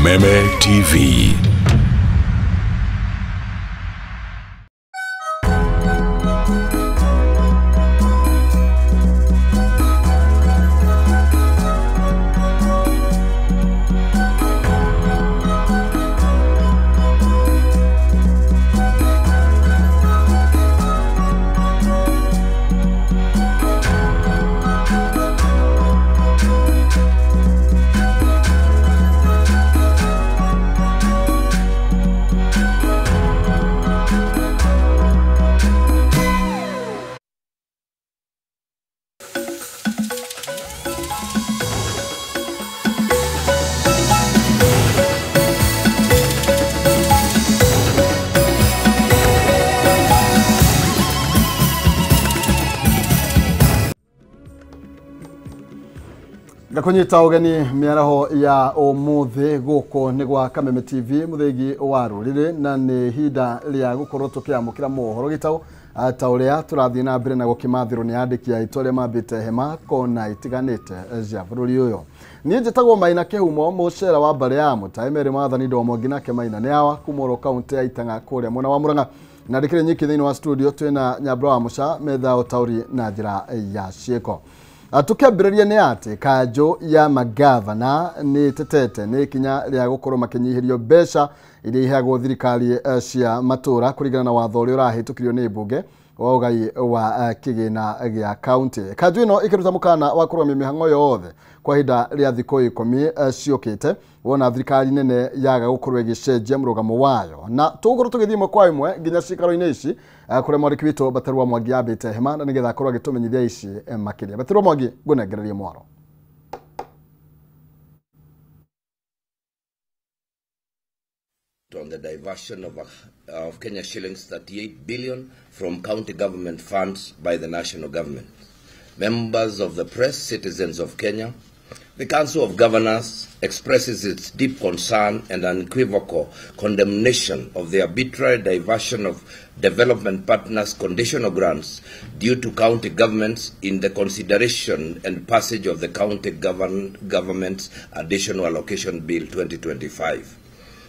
Kameme TV. Ngakunyita ugeni miaraho ya umuthi guku ni gwa Kameme TV muthigi wa ruriri na ni hinda ria gukorwo tukiamukira mohoro gitau ta uria turathie na mbere na gukimathirwo ni andiki aitu aria mambite hema kona itiganite cia bururi uyu. Ni njitagwo Maina Kihumo mucera wa mbare ya Mutai Mary Mwathani Ndomo nginake Maina ni awa kuma kaunti ya Itang'a kuria mwena wa Murang'a na ndikire nyiki thiini wa studio twina Nyambura wa Muca metha utauri na njira ya ciiko. Tukiambĩrĩria nĩ atĩ kanjũ ya magavana nĩ tetete nĩ ikinya rĩa gũkorwo makĩnyihĩrio mbeca iria iheagwo thirikari cia matũra kũringana na watho ũrĩa ũrahĩtũkirio nĩ mbunge wa ũgai wa kĩgĩna gĩa kaunti. Kanjũ ĩno ĩkĩruta mũkana wa kũrũgamia mĩhang'o yothe kwa ihinda rĩa thikũ 10 ciũkĩte wona thirikari nene yaga gũkorwo ĩgĩcenjia mũrũgamo wayo, na tũgũkorwo tũgĩthiĩ ĩmwe kwa ĩmwe nginya ciikaro-inĩ ici kũrĩa mwandĩki witũ Baterwa Mwangi ambĩte hema na nĩgetha akorwo agĩtũmenyithia ici makĩria. Baterwa Mwangi, ngũnengererie mwaro. On the diversion of Kenya shillings 38 billion from county government funds by the national government. Members of the press, citizens of Kenya, the Council of Governors expresses its deep concern and unequivocal condemnation of the arbitrary diversion of development partners' conditional grants due to county governments in the consideration and passage of the County Government's Additional Allocation Bill 2025.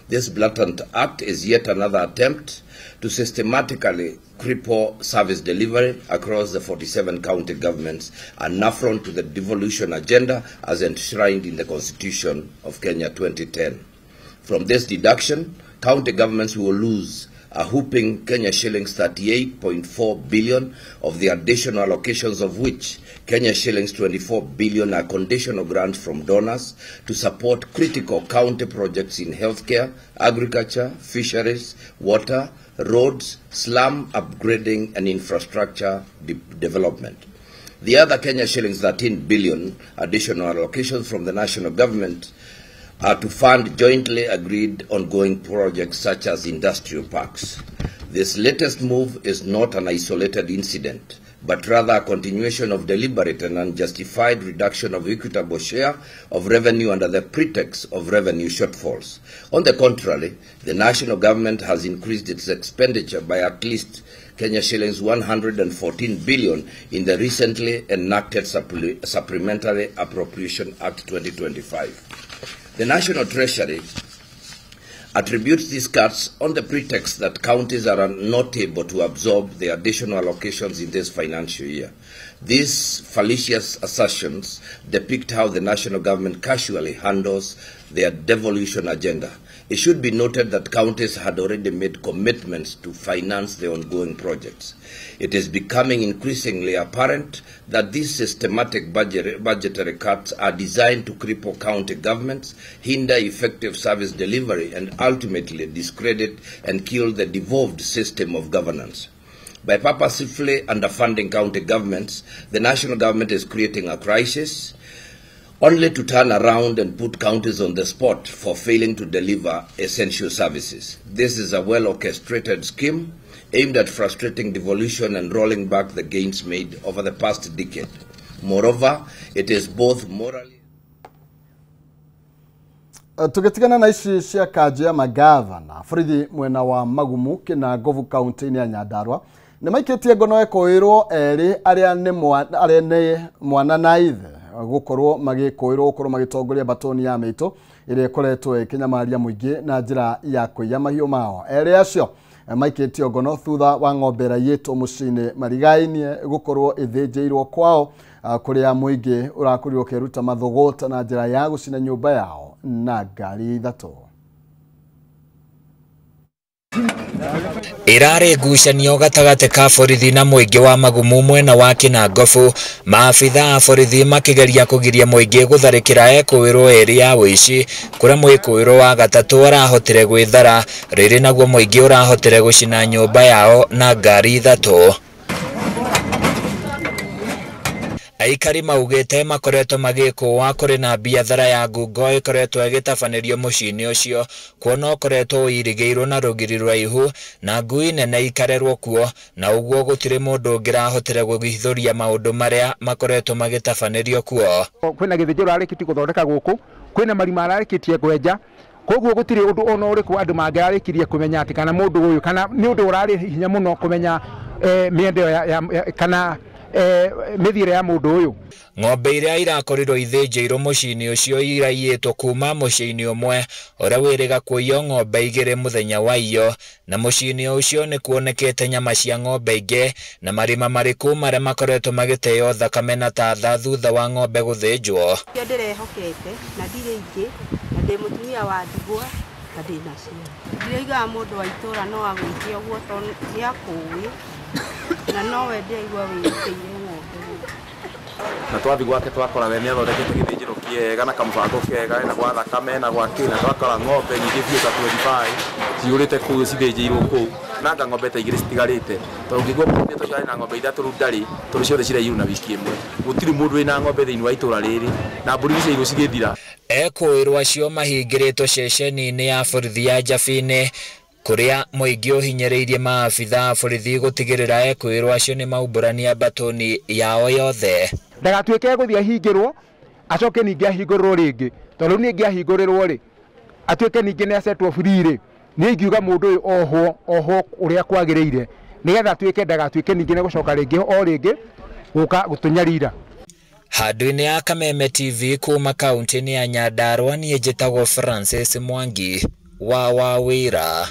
This blatant act is yet another attempt to systematically cripple service delivery across the 47 county governments, an affront to the devolution agenda as enshrined in the Constitution of Kenya 2010. From this deduction, county governments will lose a whopping Kenya shillings 38.4 billion of the additional allocations, of which Kenya shillings 24 billion are conditional grants from donors to support critical county projects in healthcare, agriculture, fisheries, water, roads, slum upgrading and infrastructure development. The other Kenya shillings 13 billion additional allocations from the national government are to fund jointly agreed ongoing projects such as industrial parks. This latest move is not an isolated incident, but rather a continuation of deliberate and unjustified reduction of equitable share of revenue under the pretext of revenue shortfalls. On the contrary, the national government has increased its expenditure by at least Kenya shillings 114 billion in the recently enacted Supplementary Appropriation Act 2025. The National Treasury attributes these cuts on the pretext that counties are not able to absorb the additional allocations in this financial year. These fallacious assertions depict how the national government casually handles their devolution agenda. It should be noted that counties had already made commitments to finance the ongoing projects. It is becoming increasingly apparent that these systematic budgetary cuts are designed to cripple county governments, hinder effective service delivery, and ultimately discredit and kill the devolved system of governance. By purposefully underfunding county governments, the national government is creating a crisis, only to turn around and put counties on the spot for failing to deliver essential services. This is a well-orchestrated scheme aimed at frustrating devolution and rolling back the gains made over the past decade. Moreover, it is both morally Tugitigana na ici cia kanjũ ya magavana borithi mwena wa Magumu kina Ngovu kaunti-inĩ ya Nyandarua nĩ maikĩtie ngono ekũĩrwo erĩ arĩa nĩ mwana na ithe gukorwo magikuirwo gukorwo magitongoria batoni ya mitu ĩrĩa ĩkoretwo ĩkĩnyamaria mũingĩ na njĩra ya kũiya mahiũ mao. Erĩ acio maikĩtio ngono thutha wa ng'ombe ĩraiyĩtwo mũciĩ-inĩ marigainie gũkorwo ĩthĩnjĩirwo kwao, kũrĩa mũingĩ ũrakorirwo ũkĩruta mathũgũta na njĩra ya gũcina nyũmba yao na ngari 3. Irarĩ ngucanio gatagatĩ ka borithi na mũingĩ wa Magumu mwena wa Kinangofu, maabitha a borithi makĩgeria kũgiria mũingĩ gũtharĩkĩra ekũĩrwo ĩrĩ ya ũici, kũrĩa mwĩkũĩrwo wa gatatũ arahotire gwĩthara, rĩrĩ naguo mũingĩ ũrahotire gũcina nyũmba yao na ngari 3. Aikari maugĩte makoretwo magĩkũa kũrĩ na biathara ya ngungo ĩkoretwo ĩgĩtabanĩrio mũciĩ-inĩ ũcio, kuona ũkoretwo ũirigĩirwo na rũgiri rũraihu na ngui nene ikarerwo kuo, na ũguo gũtirĩ mũndũ ũngĩrahotire gũgithũria maũndũ marĩa makoretwo magĩtabanĩrio kuo. Kwĩna gĩthĩnjĩro ararĩkĩtie gũthondeka gũkũ, kwĩna marima ararĩkĩtie kwenja, koguo gũtirĩ ũndũ ona ũrĩkũ andũ mangĩrarĩkirie kũmenya atĩ kana mũndũ ũyũ kana nĩ ũndũ ũrarĩ hinya mũno kũmenya mĩendo ya kana mĩthiĩre ya mũndũ ũyũ. Ng'ombe iria irakorirwo ithĩnjĩirwo mũciĩ-inĩ ũcio iraiyĩtwo kuma mũciĩ-inĩ ũmwe ũrĩa wĩrĩga kũiywo ng'ombe 2 mũthenya wa iyo, na mũciĩ-inĩ ũcio nĩ kuonekete nyama cia ng'ombe ingĩ na marima marĩku marĩa makoretwo magĩteo thakame na tatha thutha wa ng'ombe gũthĩnjwo. Kĩo ndĩrehokete na ndirĩ ingĩ, na ndĩ mũtumia wa ndigwa na ndĩ na ciana. Ndiraugaga mũndũ wa itũra no agwĩke ũguo tondũ nĩakũĩ na nowe ndĩraigua wĩrutĩire ng'ombe. Na twathi gwake twakora we nĩathondekete gĩthĩnjĩro kĩega na kamũbango kega na gwa thakame na gwa kĩ, na twakora ng'ombe nyingĩ biũ ta 25 ciyũrĩte kũu cithĩnjĩirwo kũu, na anga ng'ombe ta 2 citigarĩte, tondũ ũngĩigua mũtumia ta ũcio arĩ na ng'ombe 3 rĩu ndarĩ, tondũ ciothe ciraiyirwo na wiki ĩmwe. Gũtirĩ mũndũ wĩna ng'ombe thĩinĩ wa itũra rĩrĩ, na mbũri nĩciaiyirwo cigĩthira. Ekũĩrwo acio mahingĩrĩtwo ceceni-inĩ ya borithi ya Njabini, kũrĩa mũingĩ ũhinyĩrĩirie maabitha a borithi gũtigĩrĩra ekũĩrwo acio nĩ maumbũrania mbatũni yao yothe. Ndagatuĩke gũthiĩ ahingĩrwo acoke ningĩ ahingũrĩrwo rĩngĩ, tondũ rĩu ningĩ ahingũrĩrwo rĩ atuĩke ningĩ nĩ acetwo free rĩ, niĩ ingiuga mũndũ ũyũ ohwo ũrĩa kwagĩrĩire, nĩgetha atuĩke ndagatuĩke ningĩ nĩ gũcoka rĩngĩ o rĩngĩ gũka gũtũnyarira. Handũ-inĩ ya Kameme TV kuma kaunti-inĩ ya Nyandarua, niĩ njĩtagwo Francis Mwangi wa Wawĩra.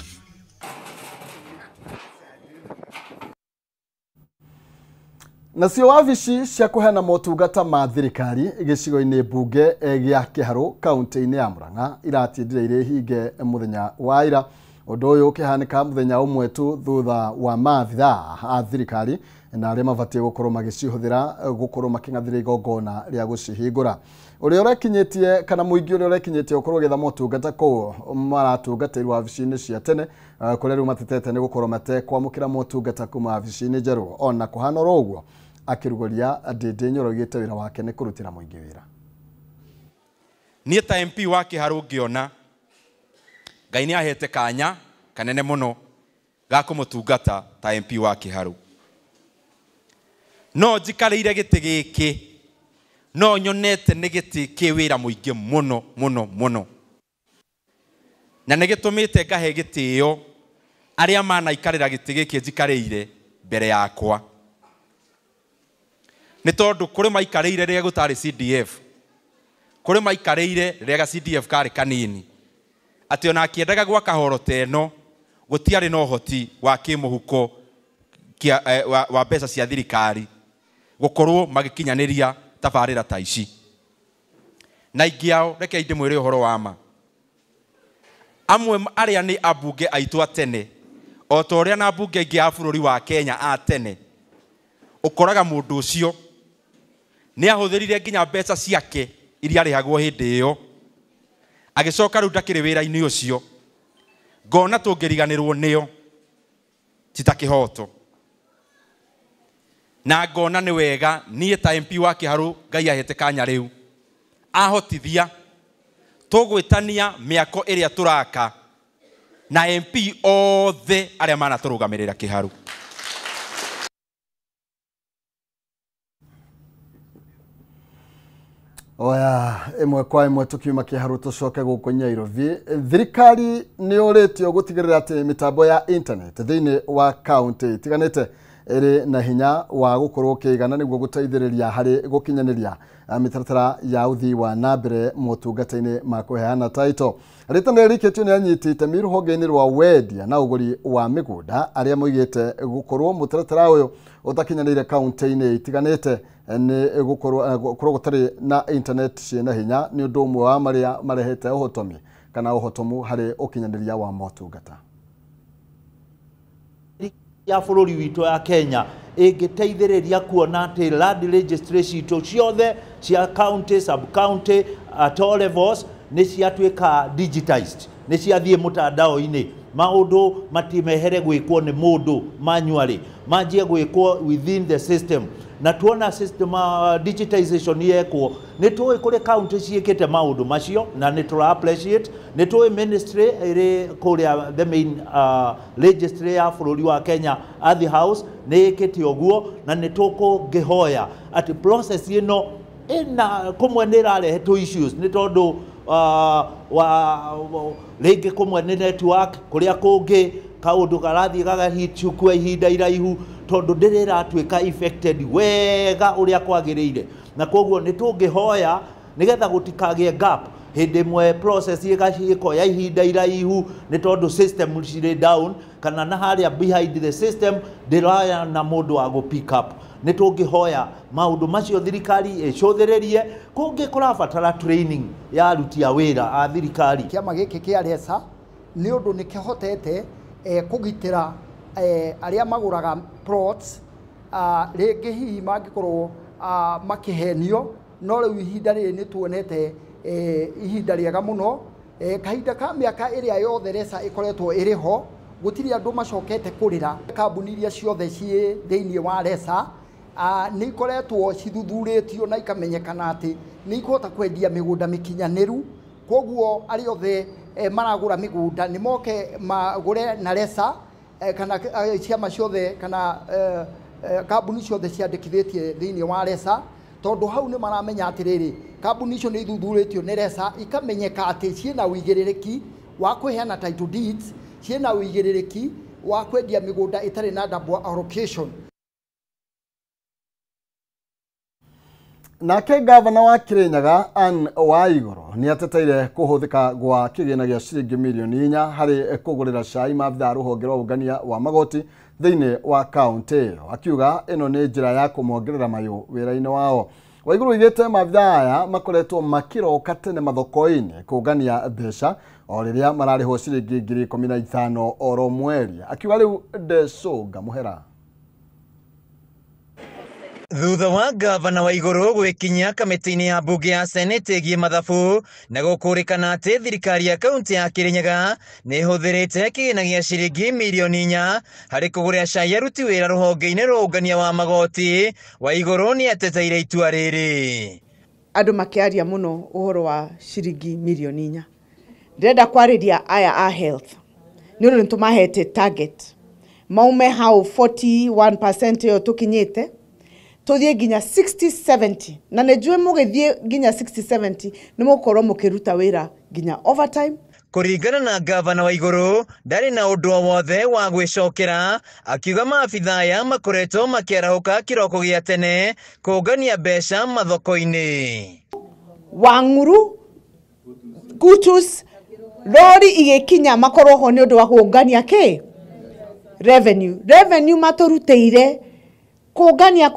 Nacio wabici cia kũheana motungata ma thirikari gĩcigo-inĩ mbunge gĩa Kĩharũ kaunti-inĩ ya Murang'a iratindire irĩ hinge mũthenya wa ira. Ũndũ ũyũ ũkĩhanĩka mũthenya ũmwe tu thutha wa maabitha a thirikari na arĩa mabatiĩ gũkorwo magĩcihũthĩra gũkorwo makĩng'athĩria igongona rĩa gũcihingũra. Ũrĩa ũrekinyĩtie kana mũingĩ ũrĩa ũrekinyĩtie gũkorwo ũgĩetha motungata kũu maratungatĩirwo wabici-inĩ cia tene, kũrĩa rĩu matetete nĩ gũkorwo matekwamũkĩra motungata kuma wabici-inĩ njerũ. Ona kũhana oro ũguo, akĩrugũria Ndindi Nyoro oigĩte wĩra wake nĩ kũrutĩra mũingĩ wĩra. Niĩ ta MP wa Kĩharũ ngĩona Ngai nĩ ahete kanya kanene mũno ga kũmũtungata ta MP wa Kĩharũ. No njikarĩire gĩtĩ gĩkĩ, no nyonete nĩ gĩtĩ kĩ wĩra mũingĩ mũno mũno mũno, na nĩ gĩtũmĩte ngahe gĩtĩo arĩa manaikarĩra gĩtĩ gĩkĩ njikarĩire mbere yakwa, nĩ tondũ kũrĩ maikarĩire rĩrĩa gũtarĩ CDF, kũrĩ maikarĩire rĩrĩa ga CDF karĩ kanini, atĩ ona akĩendaga gwaka horo ta ĩno gũtiarĩ na ũhoti wa kĩmũhuko wa mbeca cia thirikari gũkorwo magĩkinyanĩria tabarĩra ta ici. Na aingĩ ao reke ndĩmwĩre ũhoro wa ma, amwe arĩa nĩ ambunge aitũ a tene, o ta ũrĩa na ambunge aingĩ a bũrũri wa Kenya a tene, ũkoraga mũndũ ũcio nĩ ahũthĩrire nginya mbeca ciake iria arĩhagwo hĩndĩ ĩyo, agĩcoka rĩu ndakĩrĩ wĩra-inĩ ũcio. Ngona tũngĩriganĩrwo nĩo ti ta kĩhoto, na ngona nĩ wega niĩ ta MP wa Kĩharũ Ngai ahete kanya rĩu ahotithia tũgwĩtania mĩako ĩrĩa tũraka na MP othe arĩa manatũrũgamĩrĩra Kĩharũ. Oya ĩmwe kwa ĩmwe tukiuma Kĩharũ tũcoke gũkũ Nyairobi. Thirikari nĩ ũrĩtio gũtigĩrĩra atĩ mĩtambo ya internet thĩinĩ wa kaunti itiganĩte ĩrĩ na hinya wa gũkorwo kĩigana nĩguo gũteithĩrĩria harĩ gũkinyanĩria mĩtaratara ya ũthii wa na mbere motungata-inĩ ma kũheana title. Rĩtana rĩrĩkĩtio nĩ anyiti itemi rũhonge-inĩ rwa wendia na ũgũri wa mĩgũnda arĩa moigĩte gũkorwo mũtaratara ũyũ ũtakinyanĩire kaunti-inĩ itiganĩte nĩ gũkorwo gũtarĩ na internet ciĩna hinya nĩ ũndũ ũmwe wa marĩa marehete ũhotomi kana ũhotomu harĩ ũkinyanĩria wa motungata. Ya bũrũri witũ ya Kenya ĩngĩteithĩrĩria kuona atĩ land registration itũ ciothe cia county, sub county, at all levels nĩ ciatuĩka digitized, nĩ ciathiĩ mũtandao-inĩ. Maũndũ matimehere gwĩkwo nĩ mũndũ manually, manjie gwĩkwo within the system. Na tuona system digitization yekwo nĩ tũĩ kũrĩ county ciĩkĩte maũndũ macio na nĩ tũra appreciate. Nĩ tũĩ ministry ĩrĩ kũrĩa the main registry ya bũrũri wa Kenya Ardhi House nĩ ĩkĩte ũguo, na nĩ tũkũngĩhoya atĩ process ĩno ĩna kũmwe nĩ ĩrarehe tũ issues nĩ tondũ rĩngĩ kũmwe nĩ network, kũrĩa kũngĩ kaũndũ karathiĩ gagahĩtũkua ihinda iraihu tondũ ndĩrĩ ĩratuĩka affected wega ũrĩa kwagĩrĩire. Na koguo nĩ tũngĩhoya nĩgetha gũtikagĩe gap hĩndĩ ĩmwe process ĩkoya ihinda iraihu nĩ tondũ system cirĩ down kana na harĩa behind the system ndĩraya na mũndũ wa gũ pick up. Nĩ tũngĩhoya maũndũ macio thirikari ĩcũthĩrĩrie, kũngĩ kũrabatara training ya aruti a wĩra a thirikari. Kĩama gĩkĩ kĩa RESA nĩ ũndũ nĩ kĩhotete kũgitĩra arĩa magũraga plots rĩngĩ hihi mangĩkorwo makĩhenio, no rĩu ihinda rĩrĩ nĩ tuonete ihinda rĩega mũno. Kahinda ka mĩaka ĩrĩa yothe RESA ĩkoretwo ĩrĩ ho gũtirĩ andũ macokete kũrĩra. Kambuni iria ciothe ciĩ thĩinĩ wa RESA nĩ ikoretwo cithuthurĩtio na ikamenyekana atĩ nĩ ikũhota kwendia mĩgũnda mĩkinyanĩru, koguo arĩa othe maragũra mĩgũnda nĩ moke magũre na RESA kana ciama ciothe kana kambuni ciothe ciandĩkithĩtie thĩinĩ wa RESA, tondũ hau nĩ maramenya atĩrĩrĩ kambuni icio nĩ ithuthurĩtio nĩ RESA ikamenyeka atĩ ciĩna ũigĩrĩrĩki wa kũheana title deeds, ciĩna ũigĩrĩrĩki wa kwendia mĩgũnda ĩtarĩ na double allocation. Nake gavana wa Kirinyaga Anne Waiguru nĩ ateteire kũhũthĩka gwa kĩgĩna gĩa ciringi mirioni 4 harĩ kũgũrĩra cai maabithaa rũhonge rwa ũngania wa magoti thĩinĩ wa kaunti ĩyo, akiuga ĩno nĩ njĩra ya kũmongerera mayũ wĩra-inĩ wao. Waiguru oigĩte maabithaa aya makoretwo makĩroka tene mathoko-inĩ kũngania mbeca o rĩrĩa mararĩhwo ciringi 15,000 oro mweri, akiuga rĩu ndecũnga mũhera. Thutha wa gavana Waiguru gwĩkinyia kamĩtĩ-inĩ ya mbunge ya senate ĩgiĩ mathabu na gũkũrĩkana atĩ thirikari ya kaunti ya Kirinyaga nĩ ĩhũthĩrĩte kĩgĩna gĩa ciringi mirioni 4 harĩ kũgũrĩra cai aruti wĩra rũhonge-inĩ rwa ũngania wa magoti, Waiguru nĩ ateteire itua rĩrĩ. Andũ makĩaria mũno ũhoro wa ciringi mirioni 4. Ndĩrenda kwarĩria aya a health nĩ ũndũ nĩ tũmahete target maume hau 41% ĩyo tũkinyĩte tũthiĩ nginya 60-70, na nĩ njũĩ mũgĩthiĩ nginya 60-70 nĩ mũgũkorwo mũkĩruta wĩra nginya overtime. Kũringana na gavana Waiguru ndarĩ na ũndũ o wothe wa gwĩcokera, akiuga maabithaa aya makoretwo makĩarahũka kĩroko gĩa tene kũngania mbeca mathoko-inĩ. Wang'uru, Kutus, rori igĩkinya makorwo ho nĩ ũndũ wa kũngania kĩ? Revenue. Revenue matũrutĩire kũngania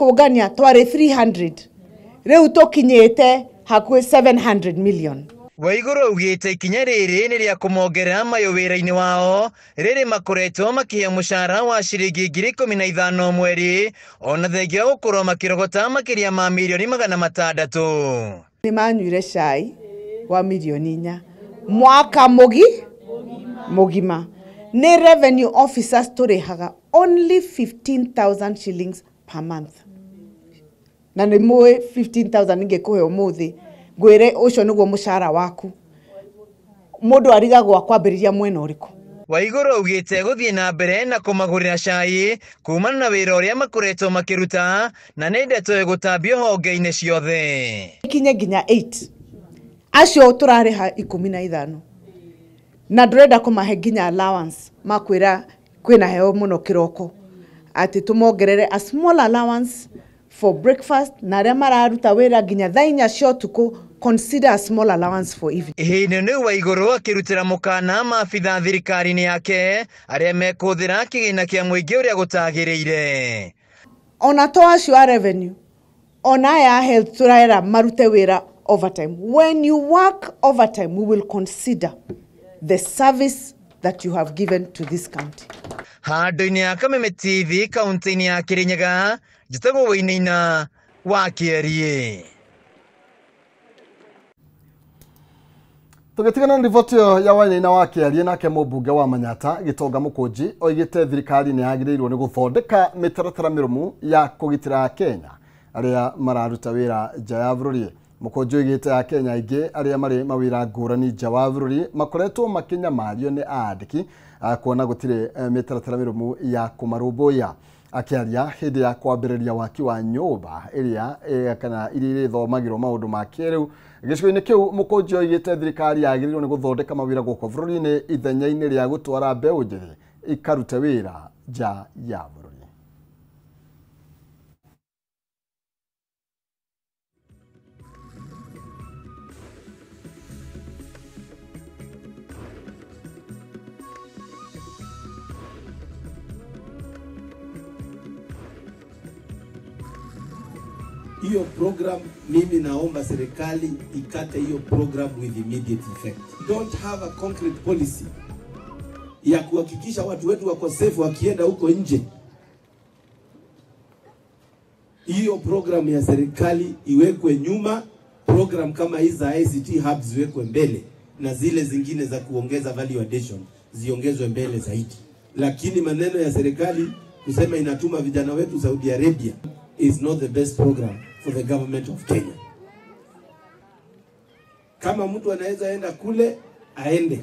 twarĩ 300, rĩu tũkinyĩte hakuhĩ 700 million. Waiguru augĩte ikinya rĩrĩ nĩ rĩa kũmongerera mayũ wĩra-inĩ wao rĩrĩ makoretwo makĩheo mũcara wa ciringi 15,000 mweri, ona thengia wa gũkorwo makĩrogota makĩria ma mirioni 600. Nĩ manyuire cai wa mirioni 4 mwaka mũgima. Nĩ revenue officers tũrĩhaga only 15,000 shillings per month. Na nĩ mũĩ 15,000 ingĩkũhe ũmũthĩ ngwĩre ũcio nĩguo mũcara waku, mũndũ arigagwo akwambĩrĩria mwena ũrĩkũ. Waiguru augĩte gũthiĩ na mbere na kũmagũrĩra cai kumana na wĩra ũrĩa makoretwo makĩruta, na nĩ ndeto ĩgũtambio honge-inĩ ciothe. Ikinye nginya 8 acio tũrarĩha 15 na ndũrenda kũmahe nginya allowance makwĩra kwĩna heo mũno kĩroko. Atĩ tũmongerere a small allowance for breakfast, na arĩa mararuta wĩra nginya thaa 4 cia ũtukũ, consider a small allowance for evening. Ihinda-inĩ rĩu Waiguru akĩrutĩra mũkana maabitha thirikari-inĩ yake arĩa mekũhũthĩra kĩgĩna kĩa mũingĩ ũrĩa gũtagĩrĩire. Ona to acio a revenue, ona aya a health tũraera marute wĩra overtime. When you work overtime, we will consider the service that you have given to this county. Handũ-inĩ ya Kameme TV kaunti-inĩ ya Kirinyaga, njĩtagwo Wainaina wa Kĩeriĩ. Tũgĩtigana na riboti ĩyo ya Wainaina wa Kĩariĩ, nake mũmbunge wa Manyata Gĩtonga Mũkũnji oigĩte thirikari nĩ yagĩrĩirwo nĩ gũthondeka mĩtaratara mĩrũmu ya kũgitĩra Akenya arĩa mararuta wĩra nja ya bũrũri. Mũkũnji oigĩte Akenya aingĩ arĩa marĩ mawĩra ngũrani nja wa bũrũri makoretwo makĩnyamario nĩ aandĩki kuona gũtirĩ mĩtaratara mĩrũmu ya kũmarũmbũiya. Akĩaria hĩndĩ ya kwambĩrĩria waki wa nyũmba ĩrĩa kana iria irĩthomagĩrwo maũndũ ma kĩrĩu gĩcigo-inĩ kĩu, Mũkũnji oigĩte thirikari yagĩrĩirwo nĩ gũthondeka mawĩra gũkũ bũrũri-inĩ ithenya-inĩ rĩa gũtwara mbeũ njĩthĩ ikarute wĩra nja ya bũrũri. Hiyo program, mimi naomba serikali ikate hiyo program with immediate effect. Don't have a concrete policy ya kuhakikisha watu wetu wako safe wakienda huko nje. Hiyo program ya serikali iwekwe nyuma, program kama hizi za ICT hubs ziwekwe mbele na zile zingine za kuongeza value addition ziongezwe mbele zaidi. Lakini maneno ya serikali kusema inatuma vijana wetu Saudi Arabia is not the best program for the government of Kenya. Kama mtu anaweza enda kule, aende.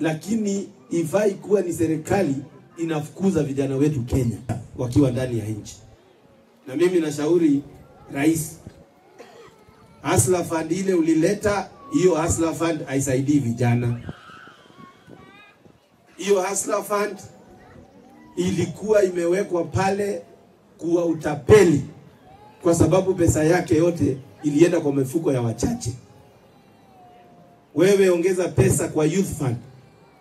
Lakini ifai kuwa ni serikali inafukuza vijana wetu Kenya wakiwa ndani ya nchi. Na mimi nashauri rais, Hustler Fund ile ulileta, hiyo Hustler Fund haisaidii vijana. Hiyo Hustler Fund ilikuwa imewekwa pale kuwa utapeli, kwa sababu pesa yake yote ilienda kwa mifuko ya wachache. Wewe ongeza pesa kwa Youth Fund,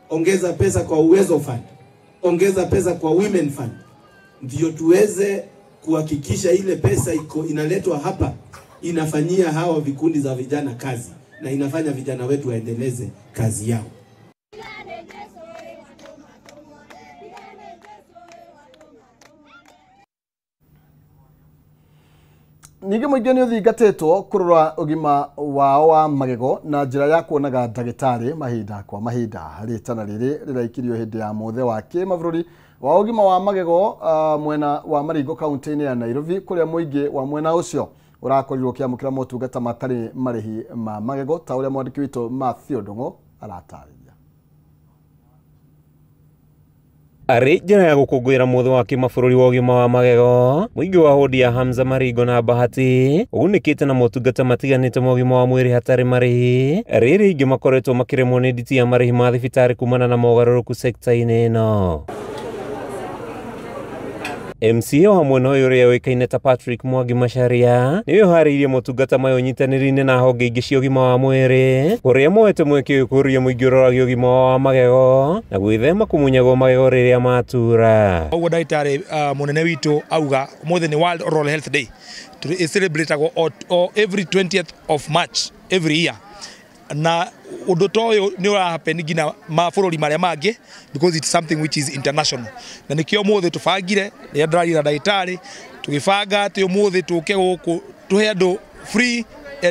ongeza pesa kwa Uwezo Fund, ongeza pesa kwa Women Fund, ndio tuweze kuhakikisha ile pesa iko inaletwa hapa inafanyia hawa vikundi za vijana kazi na inafanya vijana wetu waendeleze kazi yao. Ningĩ mũingĩ nĩ ũthingatĩtwo kũrora ũgima wao wa magego na njĩra ya kuonaga ndagĩtarĩ mahinda kwa mahinda. Rĩtana rĩrĩ rĩraikirio hĩndĩ ya mũthe wa kĩmabũrũri wa ũgima wa magego mwena wa Maringo kaunti-inĩ ya Nairobi, kũrĩa mũingĩ wa mwena ũcio ũrakorirwo ũkĩamũkĩra motungata matarĩ marĩhi ma magego, ta ũrĩa mwandĩki witũ Matthew Ndung'u aratarĩria. Arĩ njĩra ya gũkũngũĩra mũthĩ wa kĩmabũrũri wa ũgima wa magego, mũingĩ wa wodi ya Hamza Maringo na Bahati ũgunĩkĩte na motungata matiganĩte ma ũgima wa mwĩrĩ hatarĩ marĩhi. Rĩrĩ ingĩ makoretwo makĩremwo nĩ nditi ya marĩhi ma thibitarĩ kumana na mogarũrũku sekta-inĩ ĩno. MCA wa mwena ũyũ ũrĩa ũĩkaine ta Patrick Mwangi Macharia nĩwe ũharĩirie motungata maya ũnyitanĩri-inĩ na honge ingĩ cia ũgima wa mwĩrĩ, kũrĩa moete mweke ũyũ kũria mũingĩ ũroragia ũgima wao wa magego na gwĩthema kũmunyagwo magego rĩrĩa matura. Ũguo ndagĩtarĩ mũnene witũ auga ũmũthĩ nĩ World Oral Health Day, celebrate-agwo every 20th of March every year, na ũndũ ta ũyũ nĩ ũrahappen nginya mabũrũri marĩa mangĩ because it's something which is international. Na nĩkĩo ũmũthĩ tũbangire rĩrĩa ndĩraria na ndagĩtarĩ tũgĩbanga atĩ ũmũthĩ tũke gũkũ tũhe andũ free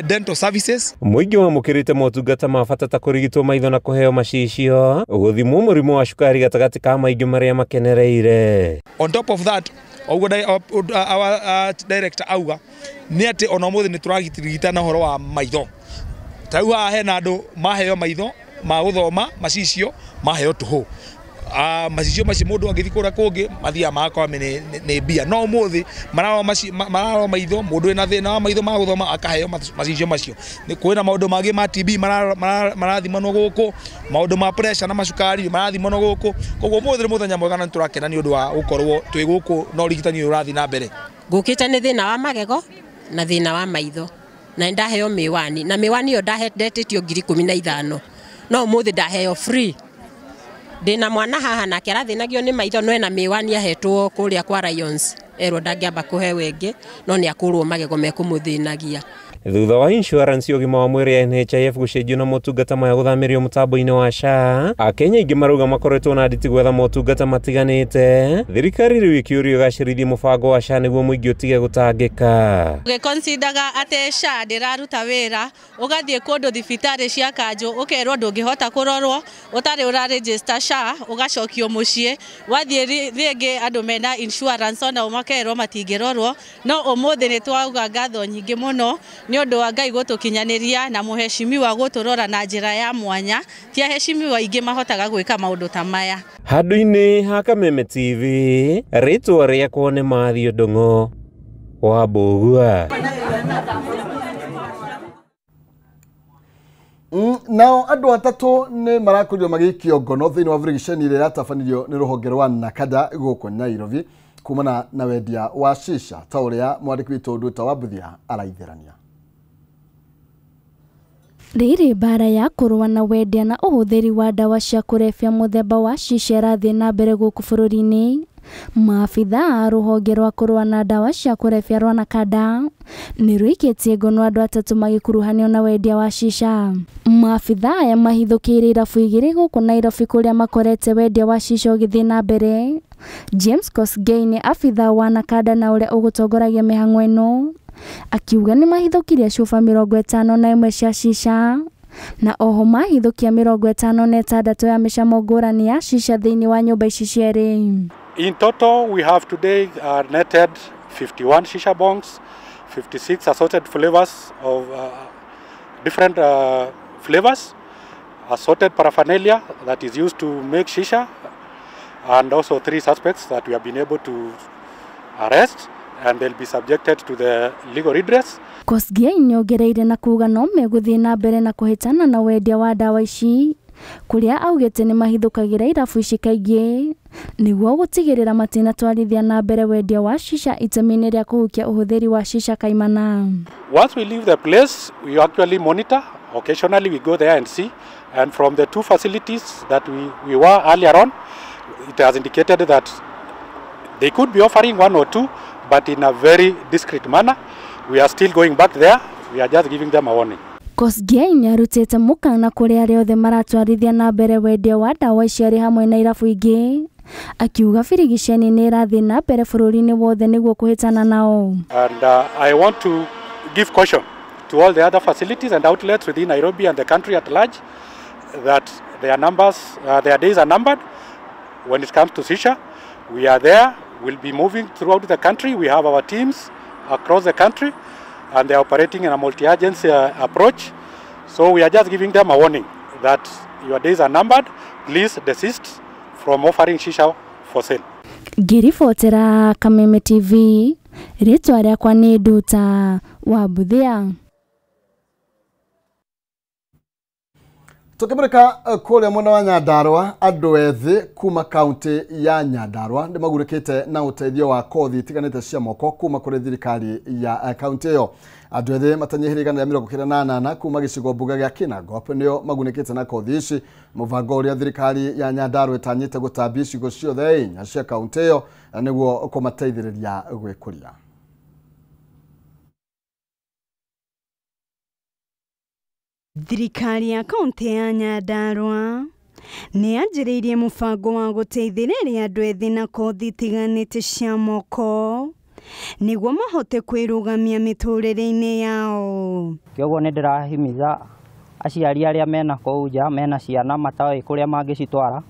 dental services. Mũingĩ wamũkĩrĩte motungata ma bata ta kũrigitwo maitho na kũheo macicio, gũthimwo mũrimũ wa cukari gatagatĩ ka maingĩ marĩa makenereire. On top of that, ũguo our director auga nĩ atĩ ona ũmũthĩ nĩ tũragirigitana ũhoro wa maitho. Ta rĩu haha hena andũ maheo maitho ma gũthoma macicio maheo tũhũ. Macicio macio mundu angithi kura kungi mathiaga magakorwo nĩ mbia, no umuthi mararora maitho, mundu wina thina wa maitho ma guthoma akaheo macicio macio. Ni kwina maundu mangi ma TB marathimanwo guku, maundu ma pressure na macukari marathimanwo guku. Koguo umuthi ni muthenya mwega na niturakena ni undu wa gukorwo twi guku na urigitani urathi na mbere. Ngukite ni thina wa magego na thina wa maitho, na ndaheo miwani, na miwani yo ndetĩtio 15,000, no umuthi ndaheo free. Ndina mwana haha nake arathinagio ni maitho, no ena miwani ahetwo kuria kwa Lions, erwo ndangĩamba kũheo ĩngĩ, no nĩ akũrwo magego mekũmũthĩnagia. Thutha wa insurance ũgima wa mwĩrĩ ya NHIF gũcenjio na motungata maya gũthamĩrio mũtambo-inĩ wa SHA, Akenya aingĩ marauga makoretwo na nditi gwetha motungata matiganĩte. Thirikari rĩu ĩkĩũrio ĩgacĩrithie mũbango wa SHA nĩguo mũingĩ ũtige gũtangĩka. Ũgĩkonsidaga atĩ SHA ndĩraruta wĩra, ũgathiĩ kũndũ thibitarĩ cia kanjũ ũkerwo ndũngĩhota kũrorwo ũtarĩ ũra register SHA, ũgacokio mũciĩ. Wathiĩ rĩngĩ andũ mena insurance onao makerwo matingĩrorwo. No ũmũthĩ nĩ twauga ngatho nyingĩ mũno nĩ ũndũ wa Ngai gũtũkinyanĩria na mũheshimiwa gũtũrora na njĩra ya mwanya. Ti aheshimiwa aingĩ mahotaga gwĩka maũndũ ta maya. Handũ-inĩ ha Kameme TV, rĩtwa rĩakwa nĩ Mathiũ Ndung'u wa Mbũgua. Nao andũ atatũ nĩ marakorirwo magĩikio ngono thĩinĩ wa birigiceni ĩrĩa ĩratabanĩrio nĩ rũhonge rwa Nakada gũkũ Nairobi kumana na wendia wa shisha, ta ũrĩa mwandĩki witũ Nduta wa Mbuthia araitherania. Rĩrĩ mbara ya kũrũa na wendia na ũhũthĩri wa ndawa cia kũrebia mũthemba wa shisha ĩrathiĩ na mbere gũkũ bũrũri-inĩ. Maabitha a rũhonge rwa kũrũa na ndawa cia kũrebia rwa Nakada nĩ rũikĩtie ngono andũ atatũ magĩkuruhanio na wendia wa shisha. Maabitha aya mahithũkĩire irabu igĩrĩ gũkũ Nairobi kũrĩa makorete wendia wa shisha ũgĩthiĩ na mbere. James Kosgei nĩ abitha wa Nakada na ũrĩa ũgũtongoragia mĩhang'o ĩno, akiuga nĩ mahithũkirie cuba 51 cia shisha na oho mahithũkia 56 ya mĩcamo ngũrani ya shisha thĩinĩ wa nyũmba ici cierĩ. In total, we have today netted 51 shisha bongs, 56 assorted flavors of different flavors, assorted paraphernalia that is used to make shisha, and also 3 suspects that we have been able to arrest, and they'll be subjected to the legal redress. Kosgei nĩongereire na kuga no megũthiĩ na mbere na kũhĩtana na wendia wa ndawa ici, kũrĩa augĩte nĩ mahithũkagĩra irabu ici kaingĩ nĩguo gũtigĩrĩra matinatwarithia na mbere wendia wa shisha itemi-inĩ rĩa kũhukia ũhũthĩri wa shisha kaimana. Once we leave the place, we actually monitor. Occasionally we go there and see, and from the 2 facilities that we were earlier on, it has indicated that they could be offering 1 or 2, but in a very discreet manner. We are still going back there. We are just giving them a warning. Kosgei nĩarutĩte mũkana kũrĩ arĩa othe maratwarithia na mbere wendia wa ndawa ici arĩ hamwe na irabu ingĩ, akiuga birigiceni nĩ ĩrathiĩ na mbere bũrũri-inĩ wothe nĩguo kũhĩtana nao. And I want to give caution to all the other facilities and outlets within Nairobi and the country at large that their numbers, their days are numbered when it comes to shisha. We are there. We'll be moving throughout the country. We have our teams across the country, and they are operating in a multi-agency approach. So we are just giving them a warning that your days are numbered. Please desist from offering shisha for sale. Ngĩribotera Kameme TV, rĩtwa rĩakwa nĩ Nduta wa Mbuthia. Tukimurika kuria mwena wa Nyandarua, andu ethi kuma kaunti ya Nyandarua ni magurikite na uteithio wa kothi itiganite cia moko kuma kuri thirikari ya kaunti iyo. Andu ethi matanyihĩire 198 kuma gicigo mbunge gĩa Kinangop nio magunĩkĩte na kothi ici, mũbango ũrĩa thirikari ya Nyandarua ĩtanyĩte gũtambia icigo ciothe inya cia kaunti iyo nĩguo kũmateithĩrĩria gwĩkũria. Thirikari ya kaunti ya Nyandarua nĩ yanjĩrĩirie mũbango wa gũteithĩrĩria andũ ethĩ na kothi itiganĩte cia moko nĩguo mahote kwĩrũgamia mĩtũrĩre-inĩ yao. Kĩoguo nĩ ndĩrahimiza aciari arĩa mena kũu nja mena ciana matoĩ kũrĩa mangĩcitwara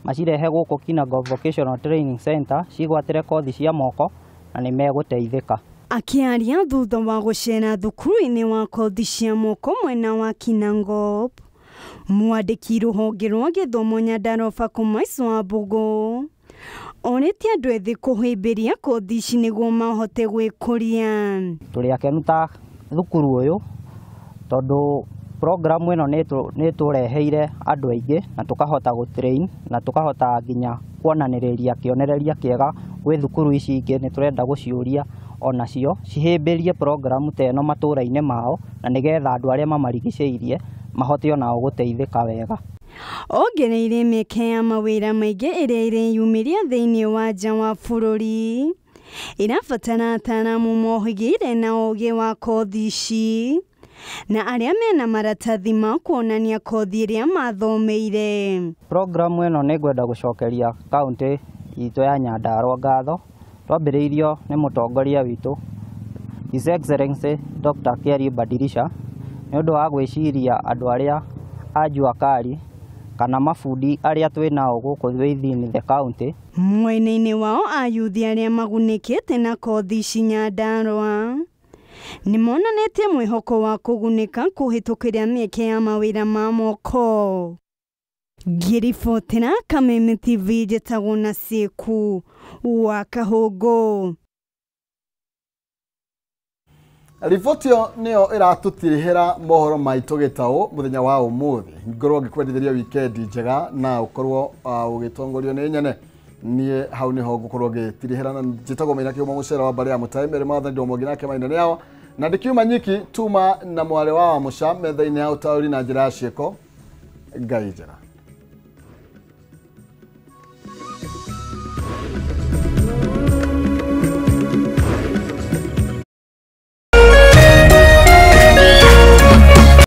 macirehe gũkũ Kinangop Vocational Training Center cigwatĩre kothi cia moko na nĩ megũteithĩka. Akiaria thutha wa gũcera thukuru-inĩ wa kothi cia moko mwena wa Kinangop, Mwandĩki rũhonge rwa gĩthomo Nyandarua Bakumaicu wa Mbũgũ orĩtie andũ ethĩ kũhĩmbĩria kothi ici nĩguo mahote gwĩkũria. Tũrĩ akenu ta thukuru ũyũ tondũ programu ĩno nĩ ĩtũreheire andũ aingĩ na tũkahota gũ train na tũkahota nginya kuonanĩrĩria kĩonereria kĩega gwĩ thukuru ici ingĩ. Nĩ tũrenda gũciũria onacio cihĩmbĩrie programu ta ĩno matũra-inĩ mao na nĩgetha andũ arĩa mamarigicĩirie mahote onao gũteithĩka wega. Ongereire mĩeke ya mawĩra maingĩ ĩrĩa ĩreyumĩria thĩinĩ wa nja wa bũrũri ĩrabatara ataaramu mohĩgĩire na ũgĩ wa kothi ici na arĩa mena maratathi ma kuonania kothi ĩrĩa mathomeire. Programu ĩno nĩ ngwenda gũcokeria kaũntĩ itũ ya Nyandarua ngatho. Twambĩrĩirio nĩ mũtongoria witũ His Excellency Dr. Kiarie Badilisha nĩ ũndũ wa gwĩciria andũ arĩa a jua kali kana mabundi arĩa twĩ nao gũkũ within the county. Mwena-inĩ wao ayuthi arĩa magunĩkĩte na kothi ici Nyandarua nĩ monanĩtie mwĩhoko wa kũgunĩka kũhĩtũkĩra mĩeke ya mawĩra ma moko. Ngĩribotera Kameme TV njĩtagwo Nasieku wa Kahũngũ. Riboti ĩyo nĩyo ĩratũtirihĩra mohoro maitũ gĩtaũ mũthenya wa ũmũthĩ. Ngorwo ngĩkwendithĩria wikendi njega na ũkorwo ũgĩtongorio nĩ nyene. Niĩ hau nĩho ngũkorwo ngĩtirihĩra na njĩtagwo Maina Kĩhumo mũcere wa mbarĩ ya Mũtai Mary Mwathani Ndũmũngĩ nake Maina nĩ awa na ndĩkiuma nyiki tuma na mwarĩ wa Wamũca metha-inĩ ya ũtaũri na njĩra ya ciĩko. Ngai njega.